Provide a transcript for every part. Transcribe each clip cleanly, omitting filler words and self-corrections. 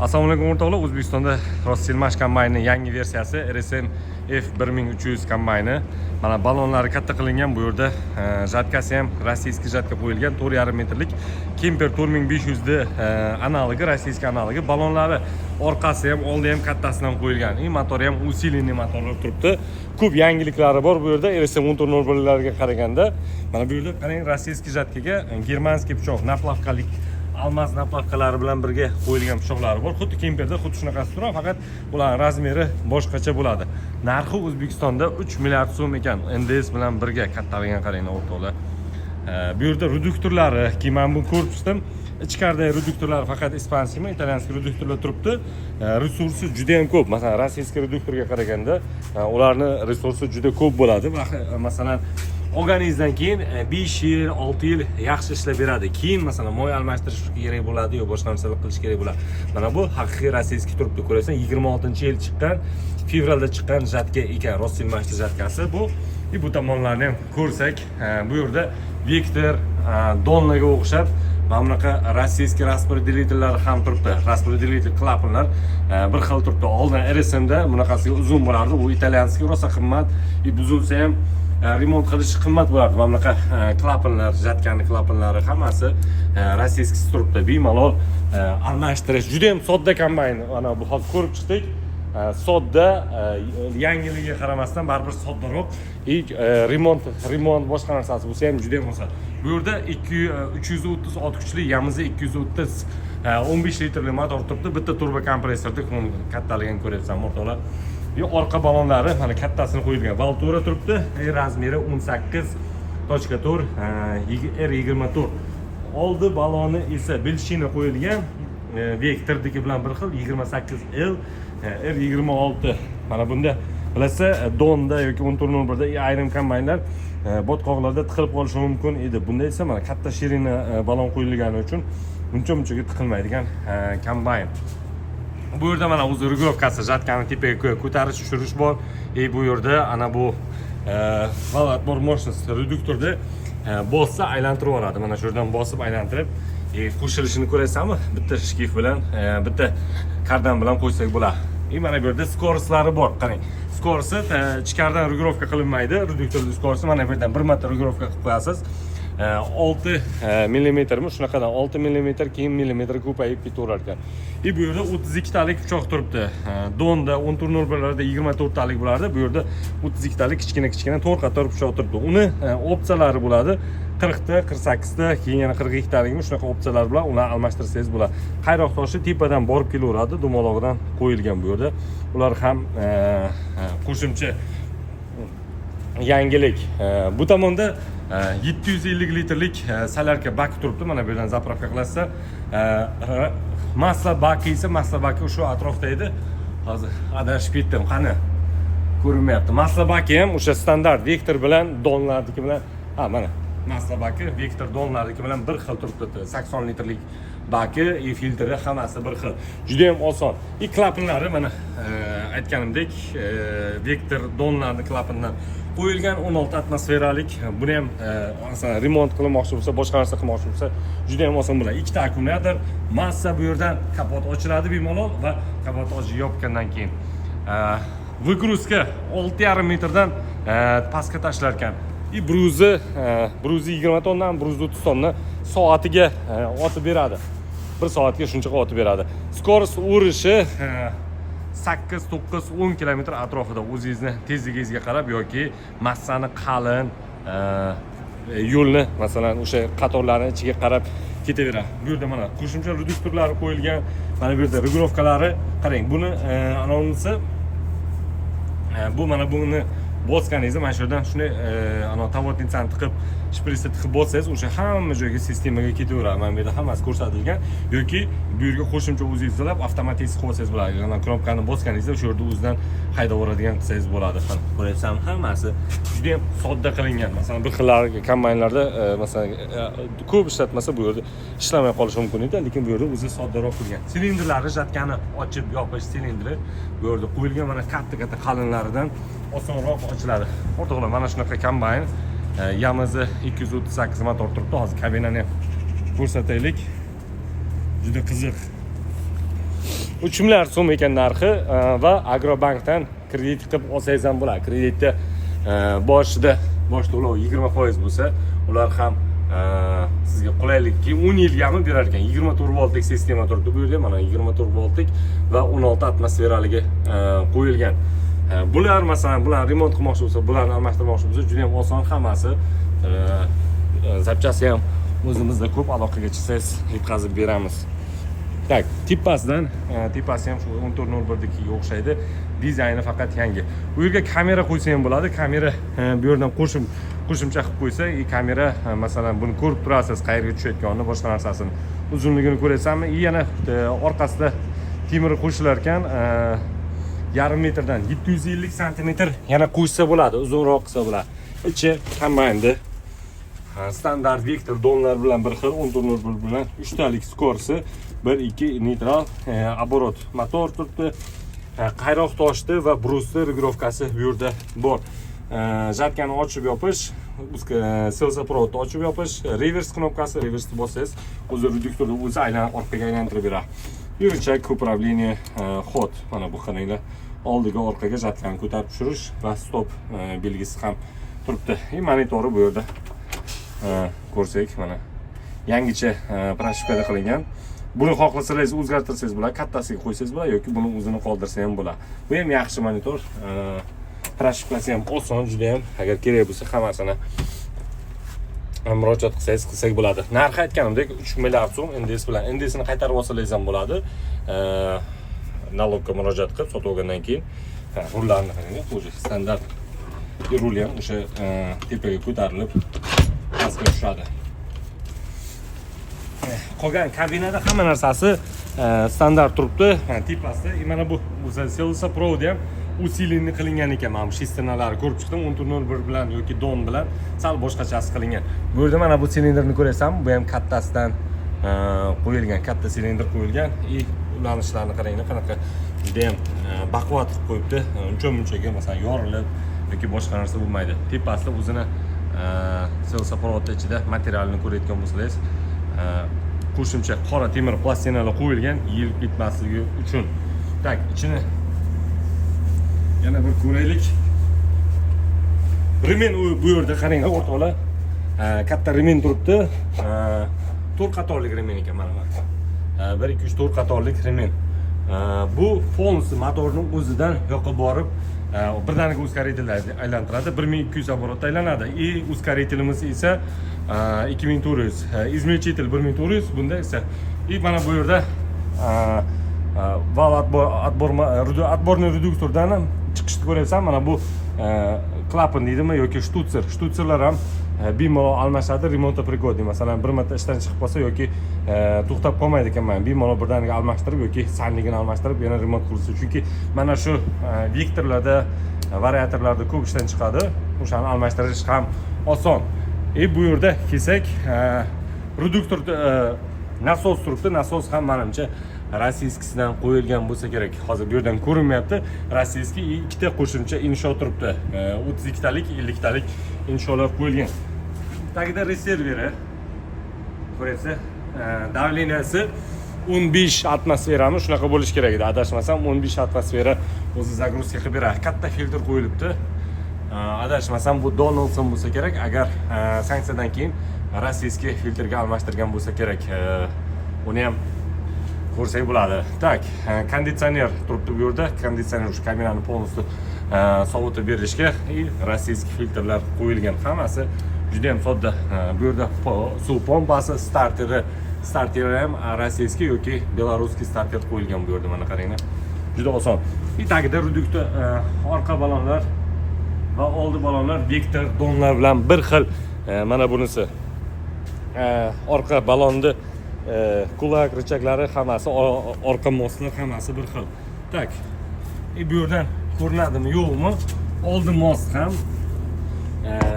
Assalomu alaykum, o'rtoqlar! O'zbekistonda Rostselmash kombayni yangi versiyasi, RSM F1300 kombayni. Mana, balonlari katta qilingan bu yerda, жатка si ham российский жатка qo'yilgan, 4,5 metrlik Kemper 4500 ni analogi, российский analogi. Balonlari orqasi ham, oldi ham kattasidan qo'yilgan и motori ham усиленный motorlar turibdi. Ko'p yangiliklari bor bu yerda RSM 1401 larga qaraganda. Mana bu yerda qarang, российский жатка ga германский pichoq, наплавка lik, алмаз наплавка lari bilan birga qo'yilgan pichoqlari bor. Xuddi Kemperda xuddi shunaqasi turadi, faqat ularni размер i boshqacha bo'ladi. Narxi O'zbekistonda 3 milliard so'm ekan, НДС bilan birga. Kattaligini qarang, o'rtoqlar. Bu yerda reduktorlari, keyin man buni ko'rib chiqdim, ichkaridagi reduktorlar faqat испанский mi, итальянский reduktorlar turibdi. Resursi juda yam ko'p. Masalan, российский reduktorga qaraganda ularni resursi juda ko'p bo'ladi va masalan, olganingizdan keyin 5 yil, 6 yil yaxshi ishlab beradi. Keyin, masalan, moy almashtirish kerak bo'ladi yo boshqa narsalar qilish kerak bo'ladi. Mana bu haqiqiy российский turibdi, ko'rasan, 26-yil chiqqan, fevralda chiqqan жатка ekan, Rostselmashni жатка si bu. И bu tomonlarni ham ko'rsak, bu yerda Vektor, Donlarga o'xshab mana bunaqa российский распределитель lar ham turibdi. Распределитель klapanlar bir xil turibdi. Oldin RSMda bunaqasiga uzun bo'lardi, u итальянский, rosa qimmat и buzilsa ham remont qilish qimmat bo'lardi. Mana bunaqa klapanlar, жатка ni klapanlari hammasi российский turibdi. Bemalol almashtirish juda ham sodda kombayn. Mana bu hozir ko'rib chiqdik. Sodda, yangiligiga qaramasdan baribir soddaroq и remont boshqa narsasi bo'lsa ham juda ham oson. Bu yerda 330 ot kuchli YAMZ 230, 15 litrli motor turibdi, bitta turbo kompressorda. Kattaligini ko'ryapsan, o'rtoqlar. И orqa balonlari mana kattasini qo'yilgan, Valtura turibdi, и размер i 18.4 R24. Oldi baloni esa Belshina qo'yilgan, Vektorniki bilan bir xil, 28 L R26. Mana bunda bilasiz, Donda yoki 1401da ayrim kombaynlar botqoqlarda tiqilib qolishi mumkin edi. Bunda esa mana katta ширина balon qo'yilgani uchun uncha munchaga tiqilmaydigan kombayn. Bu yerda mana o'zi регулировка si, жатка ni tepaga ko'tarish, tushirish bor. И bu yerda ana bu вал отбор мощности, reduktorda bossa aylantirib yuboradi. Mana shu yerdan bosib aylantirib, qo'shilishini ko'rasanmi, bitta шкив bilan, bitta kardan bilan qo'ysak bo'ladi. И mana bu yerda скорость lari bor, qarang, скорость i ichkaridan регулировка qilinmaydi. Reduktorni скорость i mana bu yerdan bir marta регулировка qilib qo'yasiz, 6 millimetrmi, shunaqadan, 6 millimetr, keyin millimetr ko'payib ketaverar ekan. И bu yerda 32 talik pichoq turibdi. Donda, 1401 larda 24 talik bo'lardi, bu yerda 32 talik kichkina kichkina to'rt qator pichoq turibdi. Uni opsiyalari bo'ladi, 40 ta, 48 ta, keyin yana 42 talikmi, shunaqa opsiyalar bilan ularni almashtirsangiz bo'ladi. Qayroq toshi tepadan borib kelaveradi, dumaloqdan qo'yilgan bu yerda. Ular ham qo'shimcha yangilik. Bu tomonda 750 litrlik солярка bak turibdi. Mana bu yerdan заправка qilasizlar. Масло baki esa, масло baki shu atrofda edi, hozir adashib ketdim, qani, ko'rinmayapti. Масло baki ham o'sha standart Vektor bilan, Donlarniki bilan, ha, mana масло baki Vektor, Donlarniki bilan bir xil turibdi, 80 litrlik baki и filtri hammasi bir xil, juda ham oson. И klapanlari mana aytganimdek, Vektor, Donlarni klapanidan qo'yilgan, 16 atmosferalik. Buni ham masalan, remont qilmoqchi bo'lsa, boshqa narsa qilmoqchi bo'lsa, juda ham oson bo'ladi. Ikkita akkumulyator, massa, bu yerdan kapot ochiladi bemalol va kapot ochib yopgandan keyin выгрузка 6,5 metrdan pastga tashlar ekan. И 120 tonnadan 130 tonna soatiga otib beradi, bir soatga shuncha otib beradi. Скорость urishi 8, 9, 10 kilometr atrofida, o'zingizni tezligingizga qarab yoki massani qalin, yo'lni, masalan, o'sha qatorlarni ichiga qarab ketaveradi. Bu yerda mana qo'shimcha reduktorlari qo'yilgan. Mana bu yerda регулировка lari, qarang, buni anonsi bu mana buni bosganingizda mana shu yerdan shunday anavi тавотница ni tiqib, shpritsni tiqib bossangiz, o'sha hamma joyga sistemaga ketaveradi. Mana bu yerda hammasi ko'rsatilgan yoki bu yerga qo'shimcha o'zingiz ilab avtomatik qilib olsangiz bo'ladi. Ana knopkani bosganingizda o'sha yerda o'zidan haydab yuboradigan qilsangiz bo'ladi. Mana, ko'ryapsanmi, hammasi juda yam sodda qilingan. Masalan, bir xil kombaynlarda masalan, ko'p ishlatmasa, bu yerda ishlamay qolishi mumkin edi, lekin bu yerda o'zi soddaroq qilgan. Silindrlari, жатка ni ochib yopish silindri bu yerda qo'yilgan, mana katta katta qalinlaridan osonroq ochiladi. O'rtoqlar, mana shunaqa kombayn, YAMZ 238 motor turibdi. Hozir kabinani ham ko'rsataylik, juda qiziq. 3 milliard so'm ekan narxi va Agrobankdan kredit qilib olsangiz ham bo'ladi. Kreditda boshida bosh to'lov 20% bo'lsa, ular ham sizga qulaylik, keyin 10 yilgami berar ekan. 24 voltlik sistema turibdi bu yerda, mana, 24 voltlik va 16 atmosferaligi qo'yilgan. Bular, masalan, bularni remont qilmoqchi bo'lsa, bularni almashtirmoqchi bo'lsa, juda ham oson hammasi. Запчасти ham o'zimizda ko'p, aloqaga chiqsangiz, yetkazib beramiz. Так, tepasidan, tepasi ham shu 14.01nikiga o'xshaydi, dizayni faqat yangi. Bu yerga kamera qo'ysa ham bo'ladi. Kamera bu yerdan qo'shimcha qilib qo'ysa и kamera, masalan, buni ko'rib turasiz, qayerga tushayotganini, boshqa narsasini, uzunligini ko'rasanmi. И yana orqasida temir qo'shilar ekan, yarim metrdan, 750 santimetr yana qo'shsa bo'ladi, uzunroq qilsa bo'ladi. Ichi kombaynni standart Vector, Donlar bilan bir xil, 14.01 bilan. Uchtalik скорость, bir, ikki, neytral, оборот motor turibdi. Qayroq toshni va брус ni регулировка si bu yerda bor. Жатка ni ochib yopish, силосопровод ni ochib yopish, revers knopkasi, reversni bossangiz, o'zi reduktorni o'zi aylanib, orqaga aylantirib beradi. И рычаг управления, ход, mana bu, qaranglar, oldiga, orqaga жатка ni ko'tarib tushirish va stop belgisi ham turibdi. И monitori bu yerda ko'rsak, mana, yangicha прошивка da qilingan. Buni xohlasangiz, o'zgartirsangiz bo'ladi, kattasiga qo'ysangiz bo'ladi yoki buni o'zini qoldirsa ham bo'ladi. Bu ham yaxshi monitor, прошивка si ham oson juda ham. Agar kerak bo'lsa, hammasini murojaat qilsangiz, qilsak bo'ladi. Narxi, aytganimdek, 3 milliard so'm НДС bilan. НДС ni qaytarib olsangiz ham bo'ladi, налог ga murojaat qilib, sotib olgandan keyin. Ha, rullarni qarang, уже standart rul ham o'sha tepaga ko'tarilib, pastga tushadi. Qolgan kabinada hamma narsasi standart turibdi. Mana, tepasida и mana bu o'zi силосопровод ham усиленный qilingan ekan. Mana bu шестерня lari ko'rib chiqdim, 14.01 bilan yoki Don bilan sal boshqachasi qilingan. Bu yerda mana bu silindrni ko'rasanmi, bu ham kattasidan qo'yilgan, katta silindr qo'yilgan. И ulanishlarni qaranglar, qanaqa judayam baquvvat qilib qo'yibdi. Uncha munchaga, masalan, yorilib yoki boshqa narsa bo'lmaydi. Tepasida o'zini силосопровод ichida materialini ko'rayotgan bo'lsangiz, qo'shimcha qora temir plastinalar qo'yilgan, yeyilib ketmasligi uchun. Так, ichini yana bir ko'raylik. Ремень bu yerda, qaranglar, o'rtoqlar, katta ремень turibdi. To'rt qatorlik ремень ekan, mana, bir, ikki, uch, to'rt qatorlik ремень. Bu полностью motorni o'zidan yoqib borib, birdaniga ускоритель aylantiradi, 1200 оборот da aylanadi. И ускоритель imiz esa 2400, измельчитель 1400 bunda esa. И mana bu yerda вал отбор, отборный reduktordan ham chiqishni ko'ryapsan. Mana bu klapan deydimi yoki штуцер, штуцер lar ham bemalol almashadi, ремонтопригодный. Masalan, bir marta ishdan chiqib qolsa yoki to'xtab qolmaydi ekan, mana, bemalol birdaniga almashtirib yoki salnigini almashtirib, yana remont qilsa. Chunki mana shu Vektorlarda, variatorlarda ko'p ishdan chiqadi, o'shani almashtirish ham oson. И bu yerda kelsak, reduktor, nasos turibdi. Nasos ham, manimcha, российский sidan qo'yilgan bo'lsa kerak, hozir bu yerdan ko'rinmayapti, российский. И ikkita qo'shimcha insho turibdi, 32talik, 50talik insholar qo'yilgan. Tagida reserveri ko'ryapsiz, давления si 15 atmosferami, shunaqa bo'lishi kerak edi, adashmasam, 15 atmosfera o'zi загрузка qilib beradi. Katta filtr qo'yilibdi. Adashmasam, bu Donaldson bo'lsa kerak, agar sanksiyadan keyin российский filtrga almashtirgan bo'lsa kerak. Uni ham ko'rsak bo'ladi. Так, konditsioner turibdi bu yerda, konditsioner shu kamerani полностью sovutib berishga. И российский filtrlar qo'yilgan, hammasi juda ham sodda. Bu yerda suv pompasi, starteri, starteri ham российский yoki белорусский starter qo'yilgan bu yerda, mana, qaranglar, juda oson. И tagida reduktor, orqa balonlar va oldi balonlar Vector, Donlar bilan bir xil. Mana bunisi, orqa balonni кулак, рычаг lari hammasi, orqa мост lar hammasi bir xil. Так, и bu yerdan ko'rinadimi, yo'qmi, oldi мост ham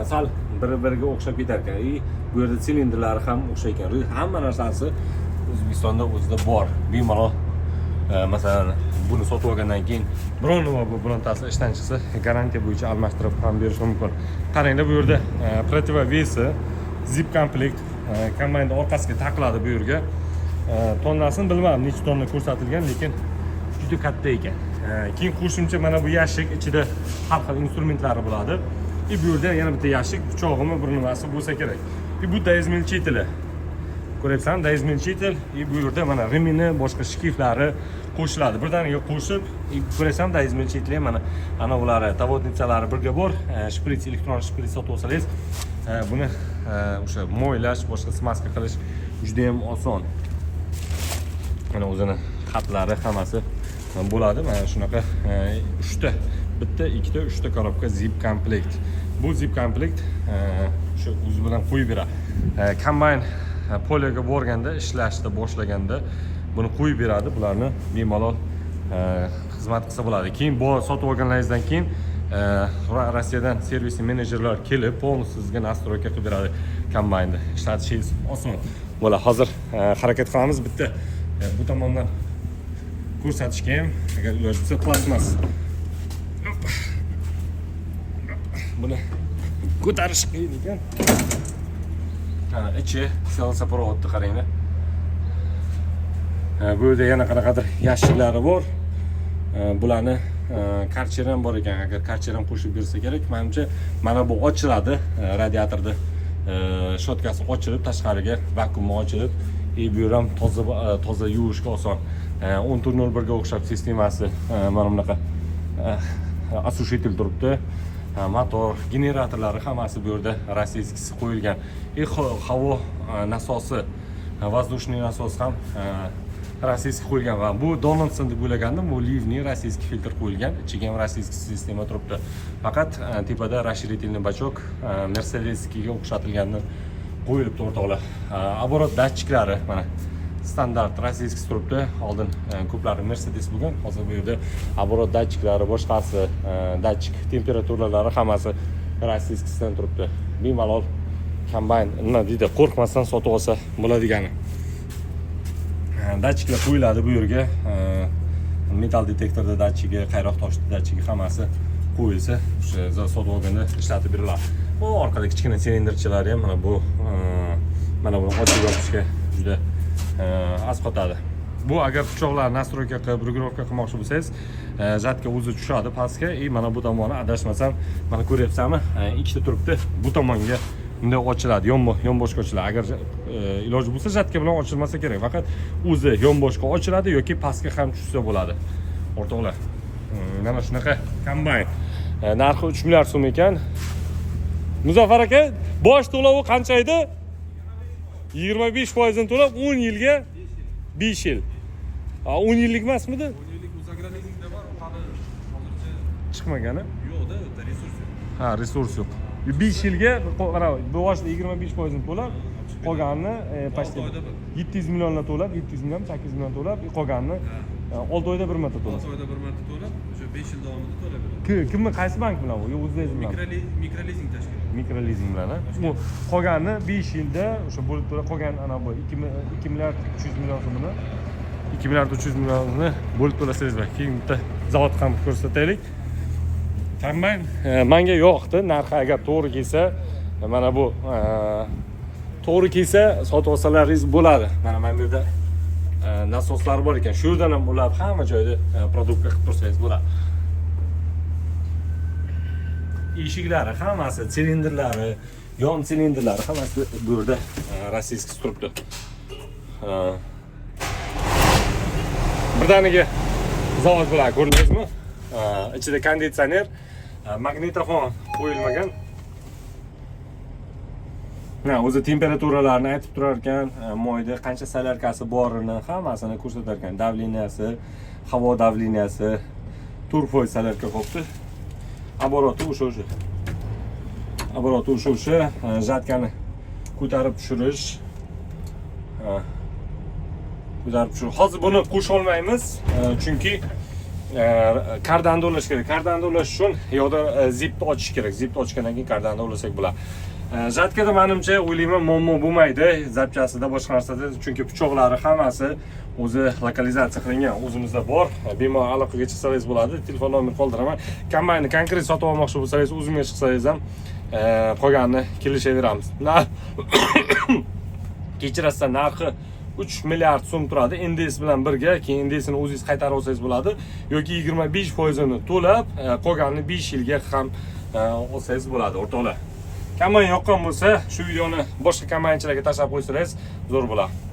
sal bir biriga o'xshab ketar ekan. И bu yerda silindrlari ham o'xshaykan. Hamma narsasi O'zbekistonda o'zida bor, bemalol. Masalan, buni sotib olgandan keyin biron nima bu birontasi ishdan chiqsa, garantiya bo'yicha almashtirib ham berish mumkin. Qaranglar, bu yerda противовес i, zip komplekt, kombaynni orqasiga taqiladi bu yerga. Tonnasini bilmadim, necha tonna ko'rsatilgan, lekin Juda katta ekan. Keyin qo'shimcha mana bu yashik, ichida har xil instrumentlari bo'ladi. И bu yerda yana bitta yashik, pichog'imi, bir nimasi bo'lsa kerak. И bu доизмельчители. Ko'ryapsan, доизмельчитель. И bu yerda mana ремень i, boshqa шкив lari qo'shiladi. Birdaniga qo'shib, и ko'rasan, доизмельчитель ham mana ana ulari, таводница lari birga bor. Shprits, elektron shprits sotib olsangiz, buni o'sha moylash, boshqa смазка qilish juda ham oson. Mana o'zini xatlari, hammasi bo'ladi. Mana shunaqa uchta, bitta, ikkita, uchta коробка zip komplekt. Bu zip komplekt shu o'zi bilan qo'yib beradi. Kombayn поля ga borganda, ishlashni boshlaganda buni qo'yib beradi. Bularni bemalol xizmat qilsa bo'ladi. Keyin bu sotib olganlaringizdan keyin Rossiyadan servis menejerlar kelib, полностью sizga настройка qilib beradi kombaynni. Ishlatishingiz oson bo'ladi. Hozir harakat qilamiz bitta bu tomondan ko'rsatishga ham, agar iloji bo'lsa, plastmas. Hop. Buni ko'tarish qiyin ekan. Mana ichi силосопровод ni qaranglar. Ha, bu yerda yana qanaqadir yashiklari bor. Bularni karcher ham bor ekan. Agar karcher ham qo'shib bersa kerak, manimcha, mana bu ochiladi, radiatorni щётка si ochilib, tashqariga vakuumi ochilib, и bu yer ham toza, toza yuvishga oson. 14.01 ga o'xshab sistemasi, mana bunaqa осушитель turibdi. Motor, generatorlari hammasi bu yerda российский si qo'yilgan. И havo nasosi, воздушный nasos ham российский qo'yilgan. Va bu Donaldson deb o'ylagandim, bu Ливни, российский filtr qo'yilgan, ichiga ham российский sistema turibdi. Faqat tepada расширительный бачок Mercedeskiga o'xshatilganini qo'yilibdi, o'rtoqlar. Оборот datchiklari mana standart российский turibdi. Oldin ko'plari Mercedes bo'lgan, hozir bu yerda оборот datchiklari, boshqasi, datchik temperaturalari hammasi российский sidan turibdi. Bemalol kombayn, nima deydi, qo'rqmasdan sotib olsa bo'ladigani. Datchiklar qo'yiladi bu yerga. Metall detektorda datchigi, qayroq toshni datchigi, hammasi qo'yilsa, o'sha sotib olganda ishlatib beriladi. Bu orqada kichkina silindrchalari ham mana bu, mana buni ochib yopishga juda asqotadi. Bu agar pichoqlarni настройка qilib, регулировка qilmoqchi bo'lsangiz, жатка o'zi tushadi pastga. И mana bu tomoni, adashmasam, mana ko'ryapsanmi, ikkita turibdi, bu tomonga bunday ochiladi, yonboshga ochiladi. Agar iloji bo'lsa, жатка bilan ochilmasa kerak, faqat o'zi yonboshga ochiladi yoki pastga ham tushsa bo'ladi, o'rtoqlar. Mana shunaqa kombayn. Narxi 3 milliard so'm ekan. Muzaffar aka, bosh to'lovi qancha edi? 25 foizini to'lab, 10 yilga, 5 yil. A, 10 yillik emasmidi? 10 yillik O'zagrolizingda bor, u hali hozircha Chiqmagani. Yo'qda, u yerda resurs yo'q. Ha, resurs yo'q. 5 yilga, mana bu boshida 25 foizini to'lab, qolganini почти 6 oyda bir. 700 millionlar to'lab, 700 million, 800 million to'lab, qolganini 6 oyda bir marta to'lab. 6 oyda bir marta to'lab, o'sha 5 yil davomida to'lab beradi. Kimni, qaysi bank bilan u? Yo, o'zingiz bilan? Mikrolizing tashkiloti. Mikrolizing bilan, a? U qolganini 5 yilda o'sha bo'lib to'lab, qolgan ana bu 2 milliard 300 million so'mini, 2 milliard 300 millionni bo'lib to'lasangiz bo'ladi. Keyin bitta zavod ham ko'rsataylik. Kombayn manga yoqdi. Narxi agar to'g'ri kelsa, mana bu to'g'ri kelsa, sotib olsalaringiz bo'ladi. Mana bu yerda nasoslar bor ekan. Shu yerdan ham ulab, hamma joyda продувка qilib tursangiz bo'ladi. Eshiklari hammasi, silindrlari, yon silindrlari hammasi bu yerda российский turibdi. Birdaniga zavod bo'ladi, ko'rdingizmi? Ichida konditsioner, magnitofon qo'yilmagan. Ha, o'zi temperaturalarni aytib turar ekan, moyda qancha солярка si borini hammasini ko'rsatar ekan. Давления si, havo давления si, 4% солярка qolibdi. Оборот i o'sha o'sha. Оборот i o'sha o'sha, жатка ni ko'tarib tushirish. Ha. Ko'tarib tushirish. Hozir buni qo'sha olmaymiz, chunki kardanni ulash kerak. Kardanni ulash uchun yoqda zipni ochish kerak. Zipni ochgandan keyin kardanni ulasak bo'ladi. Жатка da menimcha, o'ylayman, muammo bo'lmaydi. Запчасть ida, boshqa narsada, chunki pichoqlari hammasi o'zi lokalizatsiya qilingan, o'zimizda bor. Bemalol aloqaga chiqsangiz bo'ladi. Telefon nomer qoldiraman. Kombaynni konkret sotib olmoqchi bo'lsangiz, o'zimga chiqsangiz ham, qolganini kelishaveramiz. Kechirasizlar, narxi 3 milliard so'm turadi НДС bilan birga. Keyin НДС ini o'zingiz qaytarib olsangiz bo'ladi yoki 25 foizini to'lab, qolganini 5 yilga ham olsangiz bo'ladi. O'rtoqlar, kombayn yoqqan bo'lsa, shu videoni boshqa kombaynchilarga tashlab qo'ysangiz, zo'r bo'ladi.